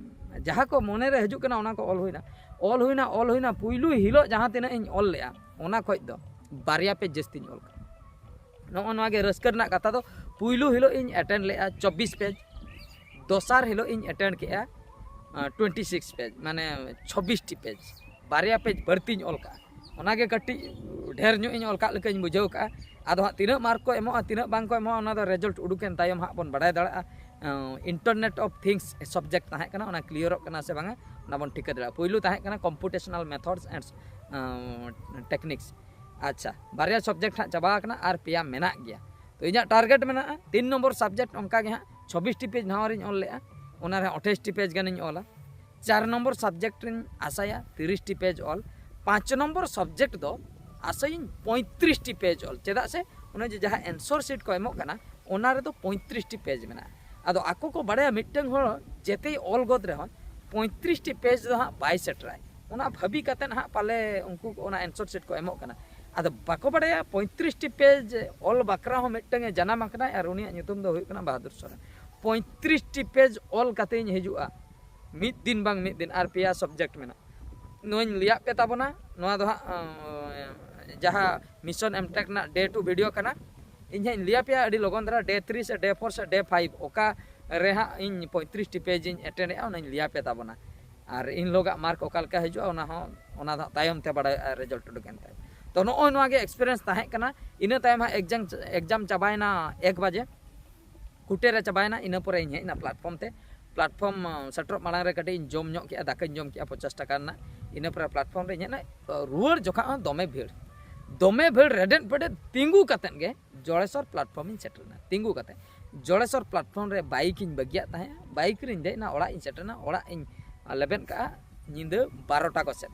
ᱡᱟᱦᱟᱸ ᱠᱚ ᱢᱚᱱᱮ ᱨᱮ ᱦᱤᱡᱩᱜ ᱠᱟᱱᱟ ᱚᱱᱟ ᱠᱚ ᱚᱞ ᱦᱩᱭᱱᱟ, ᱚᱞ ᱦᱩᱭᱱᱟ, ᱚᱞ ᱦᱩᱭᱱᱟ᱾ ᱯᱩᱭᱞᱩ ᱦᱤᱞᱳᱜ ᱡᱟᱦᱟᱸ ᱛᱤᱱᱟᱹᱜ ᱤᱧ ᱚᱞ ᱞᱮᱜᱼᱟ, ᱚᱱᱟ ᱠᱷᱚᱡ ᱫᱚ ᱵᱟᱨᱭᱟ ᱯᱮᱡᱽ ᱡᱟᱹᱥᱛᱤᱧ ᱚᱞ ᱠᱟᱜᱼᱟ᱾ ᱱᱚᱜᱼᱚ ᱱᱚᱣᱟ ᱜᱮ ᱨᱟᱹᱥᱠᱟᱹ ᱨᱮᱱᱟᱜ ᱠᱟᱛᱷᱟ ᱫᱚ᱾ ᱯᱩᱭᱞᱩ ᱦᱤᱞᱳᱜ ᱤᱧ ᱮᱴᱮᱱᱰ ᱞᱮᱫᱼᱟ ᱪᱚᱵᱵᱤᱥ ᱯᱮᱡᱽ, ᱫᱚᱥᱟᱨ ᱦᱤᱞᱳᱜ ᱤᱧ ᱮᱴᱮᱱᱰ ᱠᱮᱫᱼᱟ ᱴᱩᱭᱮᱱᱴᱤ ᱥᱤᱠᱥ ᱯᱮᱡᱽ, ᱢᱟᱱᱮ ᱪᱷᱚᱵᱵᱤᱥ ᱴᱤ ᱯᱮᱡᱽ, ᱵᱟᱨᱭᱟ ᱯᱮᱡᱽ ᱵᱟᱹᱲᱛᱤᱧ ᱚᱞ ᱠᱟᱜᱼᱟ᱾ ᱚᱱᱟᱜᱮ ᱠᱟᱹᱴᱤᱡ ᱰᱷᱮᱨ ᱧᱚᱜ ᱤᱧ ᱚᱞ ᱠᱟᱜ ᱞᱮᱠᱟᱧ ᱵᱩᱡᱷᱟᱹᱣ ᱠᱟᱜᱼᱟ᱾ ᱟᱫᱚ ᱦᱟᱸᱜ ᱛᱤᱱᱟᱹᱜ ᱢᱟᱨᱠ ᱠᱚ ᱮᱢᱚᱜᱼᱟ, ᱛᱤᱱᱟᱹᱜ ᱵᱟᱝ ᱠᱚ ᱮᱢᱚᱜᱼᱟ, ᱚᱱᱟ ᱫᱚ ᱨᱮᱡᱟᱞᱴ ᱩᱰᱩᱠᱮᱱ ᱛᱟᱭᱚᱢ ᱦᱟᱸᱜ ᱵᱚᱱ ᱵᱟᱲᱟᱭ ᱫᱟᱲᱮᱭᱟᱜᱼᱟ᱾ ᱤᱱᱴᱟᱨᱱᱮᱴ ᱚᱯᱷ ᱛᱷᱤᱝᱥ ᱥᱟᱵᱡᱮᱠᱴ ᱛᱟᱦᱮᱸ ᱠᱟᱱᱟ, ᱚᱱᱟ ᱠᱞᱤᱭᱟᱨᱚᱜ ᱠᱟᱱᱟ ᱥᱮ ᱵᱟᱝᱟ, ᱚᱱᱟ ᱵᱚᱱ ᱴᱷᱤᱠᱟᱹ ᱫᱟᱲᱮᱭᱟᱜᱼᱟ᱾ ᱯᱩᱭᱞᱩ ᱛᱟᱦᱮᱸ ᱠᱟᱱᱟ ᱠᱚᱢᱯᱤᱭᱩᱴᱮᱥᱚᱱᱟᱞ ᱢᱮᱛᱷᱚᱰᱥ ᱮᱱᱰ ᱴᱮᱠᱱᱤᱠᱥ᱾ ᱟᱪᱪᱷᱟ, ᱵᱟᱨᱭᱟ ᱥᱟᱵᱡᱮᱠᱴ ᱦᱟᱸᱜ ᱪᱟᱵᱟ ᱟᱠᱟᱱᱟ ᱟᱨ ᱯᱮᱭᱟ ᱢᱮᱱᱟᱜ ᱜᱮᱭᱟ᱾ ᱛᱚ ᱤᱧᱟᱹᱜ ᱴᱟᱨᱜᱮᱴ ᱢᱮᱱᱟᱜᱼᱟ ᱛᱤᱱ ᱱᱚᱢᱵᱚᱨ ᱥᱟᱵᱡᱮᱠᱴ, ᱚᱱᱠᱟ ᱜᱮ ᱦᱟᱸᱜ ᱪᱷᱚᱵᱵᱤᱥ ᱴᱤ ᱯᱮᱡᱽ ᱱᱟᱣᱟ ᱨᱤᱧ ᱚᱞ ᱞᱮᱜᱼᱟ, ᱚᱱᱟ ᱨᱮ ᱟᱴᱷᱟᱥ ᱴᱤ ᱯᱮᱡᱽ ᱜᱟᱱᱤᱧ ᱚᱞᱟ᱾ ᱪᱟᱨ ᱱᱚᱢᱵᱚᱨ ᱥᱟᱵᱡᱮᱠᱴ ᱨᱤᱧ ᱟᱥᱟᱭᱟ ᱛᱤᱨᱤᱥ ᱴᱤ ᱯᱮᱡᱽ ᱚᱞ᱾ ᱯᱟᱸᱪ ᱱᱚᱢᱵᱚᱨ ᱥᱟᱵᱡᱮᱠᱴ ᱫᱚ ᱟᱥᱟᱭᱟᱹᱧ ᱯᱚᱸᱭᱛᱨᱤᱥ ᱴᱤ ᱯᱮᱡᱽ ᱚᱞ, ᱪᱮᱫᱟᱜ ᱥᱮ ᱚᱱᱮ ᱡᱮ ᱡᱟᱦᱟᱸ ᱮᱱᱥᱚᱨ ᱥᱤᱴ ᱠᱚ ᱮᱢᱚᱜ ᱠᱟᱱᱟ, ᱚᱱᱟ ᱨᱮᱫᱚ ᱯᱚᱸᱭᱛᱨᱤᱥ ᱴᱤ ᱯᱮᱡᱽ ᱢᱮᱱᱟᱜᱼᱟ᱾ ᱟᱫᱚ ᱟᱠᱚ ᱠᱚ ᱵᱟᱲᱟᱭᱟ ᱢᱤᱫᱴᱟᱝ ᱦᱚᱲ ᱡᱮᱛᱮᱭ ᱚᱞ ᱜᱚᱫ ᱨᱮᱦᱚᱸ ᱯᱚᱸᱭᱛᱨᱤᱥ ᱴᱤ ᱯᱮᱡᱽ ᱫᱚ ᱦᱟᱸᱜ ᱵᱟᱭ ᱥᱮᱴᱮᱨᱟᱭ, ᱚᱱᱟ ᱵᱷᱟᱹᱵᱤ ᱠᱟᱛᱮᱫ ᱦᱟᱸᱜ ᱯᱟᱞᱮ ᱩᱱᱠᱩ ᱚᱱᱟ ᱮᱱᱥᱚᱨ ᱥᱤᱴ ᱠᱚ ᱮᱢᱚᱜ ᱠᱟᱱᱟ᱾ ᱟᱫᱚ ᱵᱟᱠᱚ ᱵᱟᱲᱟᱭᱟ ᱯᱚᱸᱭᱛᱨᱤᱥ ᱴᱤ ᱯᱮᱡᱽ ᱚᱞ ᱵᱟᱠᱷᱨᱟ ᱦᱚᱸ ᱢᱤᱫᱴᱟᱝ ᱮ ᱡᱟᱱᱟᱢ ᱟᱠᱟᱱᱟᱭ ᱟᱨ ᱩᱱᱤᱭᱟᱜ ᱧᱩᱛᱩᱢ ᱫᱚ ᱦᱩᱭᱩᱜ ᱠᱟᱱᱟ ᱵᱟᱦᱟᱫᱩᱨ ᱥᱚᱨᱮᱱ᱾ ᱯᱚᱸᱭᱛᱨᱤᱥ ᱴᱤ ᱯᱮᱡᱽ ᱚᱞ ᱠᱟᱛᱮᱧ ᱦᱤᱡᱩᱜᱼᱟ ᱢᱤᱫ ᱫᱤᱱ ᱵᱟᱝ ᱢᱤᱫ ᱫᱤᱱ, ᱟᱨ ᱯᱮᱭᱟ ᱥᱟᱵᱡᱮᱠᱴ ᱢᱮᱱᱟᱜᱼᱟ᱾ ᱱᱚᱣᱟᱧ ᱞᱟᱹᱭᱟᱫ ᱯᱮ ᱛᱟᱵᱚᱱᱟ, ᱱᱚᱣᱟ ᱫᱚ ᱦᱟᱸᱜ ᱡᱟᱦᱟᱸ ᱢᱤᱥᱚᱱ ᱮᱢᱴᱮᱠ ᱨᱮᱱᱟᱜ ᱰᱮ ᱴᱩ ᱵᱷᱤᱰᱤᱭᱳ ᱠᱟᱱᱟ᱾ ᱤᱧ ᱦᱟᱸᱜ ᱤᱧ ᱞᱟᱹᱭ ᱟᱯᱮᱭᱟ ᱟᱹᱰᱤ ᱞᱚᱜᱚᱱ ᱫᱷᱟᱨᱟ, ᱰᱮ ᱛᱷᱨᱤ ᱥᱮ ᱰᱮ ᱯᱷᱳᱨ ᱥᱮ ᱰᱮ ᱯᱷᱟᱭᱤᱵᱷ ᱚᱠᱟ ᱨᱮ ᱦᱟᱸᱜ ᱤᱧ ᱯᱚᱸᱭᱛᱨᱤᱥ ᱴᱤ ᱯᱮᱡᱽ ᱤᱧ ᱮᱴᱮᱱᱰ ᱮᱜᱼᱟ, ᱚᱱᱟᱧ ᱞᱟᱹᱭ ᱟᱯᱮ ᱛᱟᱵᱚᱱᱟ᱾ ᱟᱨ ᱤᱱ ᱦᱤᱞᱳᱜᱟᱜ ᱢᱟᱨᱠ ᱚᱠᱟ ᱞᱮᱠᱟ ᱦᱤᱡᱩᱜᱼᱟ, ᱚᱱᱟ ᱦᱚᱸ, ᱚᱱᱟ ᱫᱚ ᱦᱟᱸᱜ ᱛᱟᱭᱚᱢ ᱛᱮ ᱵᱟᱲᱟᱭᱚᱜᱼᱟ, ᱨᱮᱡᱟᱞᱴ ᱩᱰᱩᱠ ᱮᱱ ᱛᱟᱭᱚᱢ᱾ ᱛᱚ ᱱᱚᱜᱼᱚᱭ ᱱᱚᱣᱟ ᱜᱮ ᱮᱠᱥᱯᱮᱨᱤᱭᱮᱱᱥ ᱛᱟᱦᱮᱸ ᱠᱟᱱᱟ᱾ ᱤᱱᱟᱹ ᱛᱟᱭᱚᱢ ᱦᱟᱸᱜ ᱮᱠᱡᱟᱢ, ᱮᱠᱡᱟᱢ ᱪᱟᱵᱟᱭᱮᱱᱟ ᱮᱠ ᱵᱟᱡᱮ, ᱠᱩᱴᱮ ᱨᱮ ᱪᱟᱵᱟᱭᱮᱱᱟ᱾ ᱤᱱᱟᱹ ᱯᱚᱨᱮ ᱤᱧ ᱦᱮᱡ ᱮᱱᱟ ᱯᱞᱟᱴᱯᱷᱚᱨᱢ ᱛᱮ᱾ ᱯᱞᱟᱴᱯᱷᱚᱨᱢ ᱥᱮᱴᱮᱨᱚᱜ ᱢᱟᱲᱟᱝ ᱨᱮ ᱠᱟᱹᱴᱤᱡ ᱤᱧ ᱡᱚᱢ ᱧᱚᱜ ᱠᱮᱜᱼᱟ, ᱫᱟᱠᱟᱧ ᱡᱚᱢ ᱠᱮᱜᱼᱟ ᱯᱚᱧᱪᱟᱥ ᱴᱟᱠᱟ ᱨᱮᱱᱟᱜ᱾ ᱤᱱᱟᱹ ᱯᱚᱨᱮ ᱯᱞᱟᱴᱯᱷᱚᱨᱢ ᱨᱮ ᱤᱧ ᱦᱮᱡ ᱮᱱᱟ᱾ ᱨᱩᱣᱟᱹᱲ ᱡᱚᱠᱷᱚᱱ ᱦᱚᱸ ᱫᱚᱢᱮ ᱵᱷᱤᱲ, ᱫᱚᱢᱮ ᱵᱷᱤᱲ, ᱨᱮᱰᱮᱫ ᱯᱮᱰᱮᱫ ᱛᱤᱸᱜᱩ ᱠᱟᱛᱮᱫ ᱜᱮ ᱡᱚᱲᱮᱥᱚᱨ ᱯᱞᱟᱴᱯᱷᱚᱨᱢ ᱤᱧ ᱥᱮᱴᱮᱨ ᱮᱱᱟ᱾ ᱛᱤᱸᱜᱩ ᱠᱟᱛᱮᱫ ᱡᱚᱲᱮᱥᱚᱨ ᱯᱞᱟᱴᱯᱷᱚᱨᱢ ᱨᱮ ᱵᱟᱭᱤᱠ ᱤᱧ ᱵᱟᱹᱜᱤᱭᱟᱫ ᱛᱟᱦᱮᱸᱫ᱾ ᱵᱟᱭᱤᱠ ᱨᱤᱧ ᱫᱮᱡ ᱮᱱᱟ, ᱚᱲᱟᱜ ᱤᱧ ᱥᱮᱴᱮᱨ ᱮᱱᱟ᱾ ᱚᱲᱟᱜ ᱤᱧ ᱞᱮᱵᱮᱫ ᱠᱟᱜᱼᱟ ᱧᱤᱫᱟᱹ ᱵᱟᱨᱚᱴᱟ ᱠᱚ ᱥᱮᱫ᱾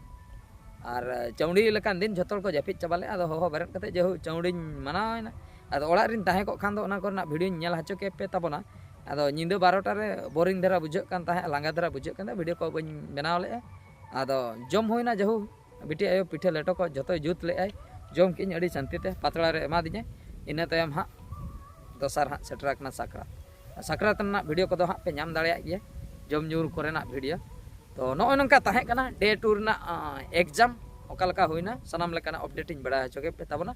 ᱟᱨ ᱪᱟᱹᱣᱰᱤ ᱞᱮᱠᱟᱱ ᱫᱤᱱ ᱡᱷᱚᱛᱚ ᱦᱚᱲ ᱠᱚ ᱡᱟᱹᱯᱤᱫ ᱪᱟᱵᱟ ᱞᱮᱫᱼᱟ᱾ ᱟᱫᱚ ᱦᱚᱦᱚ ᱵᱮᱨᱮᱫ ᱠᱟᱛᱮᱫ ᱡᱟᱭᱦᱳᱠ ᱪᱟᱹᱣᱰᱤᱧ ᱢᱟᱱᱟᱣ ᱮᱱᱟ᱾ ᱟᱫᱚ ᱚᱲᱟᱜ ᱨᱤᱧ ᱛᱟᱦᱮᱸ ᱠᱚᱜ ᱠᱷᱟᱱ ᱫᱚ ᱚᱱᱟ ᱠᱚᱨᱮᱱᱟᱜ ᱵᱷᱤᱰᱤᱭᱳᱧ ᱧᱮᱞ ᱦᱚᱪᱚ ᱠᱮ ᱯᱮ ᱛᱟᱵᱚᱱᱟ᱾ ᱟᱫᱚ ᱧᱤᱫᱟᱹ ᱵᱟᱨᱚᱴᱟ ᱨᱮ ᱵᱳᱨᱤᱝ ᱫᱷᱟᱨᱟ ᱵᱩᱡᱷᱟᱹᱜ ᱠᱟᱱ ᱛᱟᱦᱮᱸᱫ, ᱞᱟᱸᱜᱟ ᱫᱷᱟᱨᱟ ᱵᱩᱡᱷᱟᱹᱜ ᱠᱟᱱ ᱛᱟᱦᱮᱸᱫ, ᱵᱷᱤᱰᱤᱭᱳ ᱠᱚ ᱵᱟᱹᱧ ᱵᱮᱱᱟᱣ ᱞᱮᱫᱼᱟ᱾ ᱟᱫᱚ ᱡᱚᱢ ᱦᱩᱭᱱᱟ, ᱡᱟᱦᱳᱠ ᱵᱤᱴᱤ ᱟᱭᱳ ᱯᱤᱴᱷᱟᱹ ᱞᱮᱴᱚ ᱠᱚ ᱡᱷᱚᱛᱚᱭ ᱡᱩᱛ ᱞᱮᱫᱼᱟᱭ᱾ ᱡᱚᱢ ᱠᱮᱫᱼᱟᱹᱧ ᱟᱹᱰᱤ ᱥᱟᱱᱛᱤ ᱛᱮ, ᱯᱟᱛᱲᱟ ᱨᱮ ᱮᱢᱟᱫᱤᱧᱟᱭ᱾ ᱤᱱᱟᱹ ᱛᱟᱭᱚᱢ ᱦᱟᱸᱜ ᱫᱚᱥᱟᱨ ᱦᱟᱸᱜ ᱥᱮᱴᱮᱨ ᱟᱠᱟᱱᱟ ᱥᱟᱠᱨᱟᱛ᱾ ᱥᱟᱠᱨᱟᱛ ᱨᱮᱱᱟᱜ ᱵᱷᱤᱰᱤᱭᱳ ᱠᱚᱫᱚ ᱦᱟᱸᱜ ᱯᱮ ᱧᱟᱢ ᱫᱟᱲᱮᱭᱟᱜ ᱜᱮᱭᱟ, ᱡᱚᱢ ᱧᱩ ᱠᱚᱨᱮᱱᱟᱜ ᱵᱷᱤᱰᱤᱭᱳ᱾ ᱛᱚ ᱱᱚᱜᱼᱚᱭ ᱱᱚᱝᱠᱟ ᱛᱟᱦᱮᱸ ᱠᱟᱱᱟ ᱰᱮ ᱴᱩ ᱨᱮᱱᱟᱜ ᱮᱠᱡᱟᱢ᱾ ᱚᱠᱟ ᱞᱮᱠᱟ ᱦᱩᱭᱱᱟ, ᱥᱟᱱᱟᱢ ᱞᱮᱠᱟᱱᱟᱜ ᱟᱯᱰᱮᱴ ᱤᱧ ᱵᱟᱲᱟᱭ ᱦᱚᱪᱚ ᱠᱮᱫ ᱯᱮ ᱛᱟᱵᱚᱱᱟ᱾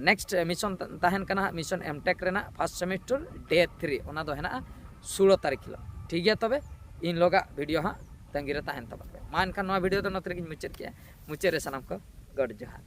ᱱᱮᱠᱥᱴ ᱢᱤᱥᱚᱱ ᱛᱟᱦᱮᱱ ᱠᱟᱱᱟ ᱦᱟᱸᱜ ᱢᱤᱥᱚᱱ ᱮᱢᱴᱮᱠ ᱨᱮᱱᱟᱜ ᱯᱷᱟᱥᱴ ᱥᱮᱢᱤᱥᱴᱟᱨ ᱰᱮ ᱛᱷᱨᱤ, ᱚᱱᱟ ᱫᱚ ᱦᱮᱱᱟᱜᱼᱟ ᱥᱳᱞᱳ ᱛᱟᱹᱨᱤᱠᱷ ᱦᱤᱞᱳᱜ᱾ ᱴᱷᱤᱠ ᱜᱮᱭᱟ, ᱛᱚᱵᱮ ᱤᱱ ᱦᱤᱞᱳᱜᱟᱜ ᱵᱷᱤᱰᱤᱭᱳ ᱦᱟᱸᱜ ᱛᱟᱺᱜᱤ ᱨᱮ ᱛᱟᱦᱮᱱ ᱛᱟᱵᱚᱱ ᱯᱮ᱾ ᱢᱟ ᱮᱱᱠᱷᱟᱱ ᱱᱚᱣᱟ ᱵᱷᱤᱰᱤᱭᱳ ᱫᱚ ᱱᱚᱛᱮ ᱨᱮᱜᱤᱧ ᱢᱩᱪᱟᱹᱫ ᱠᱮᱜᱼᱟ᱾ ᱢᱩᱪᱟᱹᱫ ᱨᱮ ᱥᱟᱱᱟᱢ ᱠᱚ ᱜᱚᱰ ᱡᱚᱦᱟᱨ᱾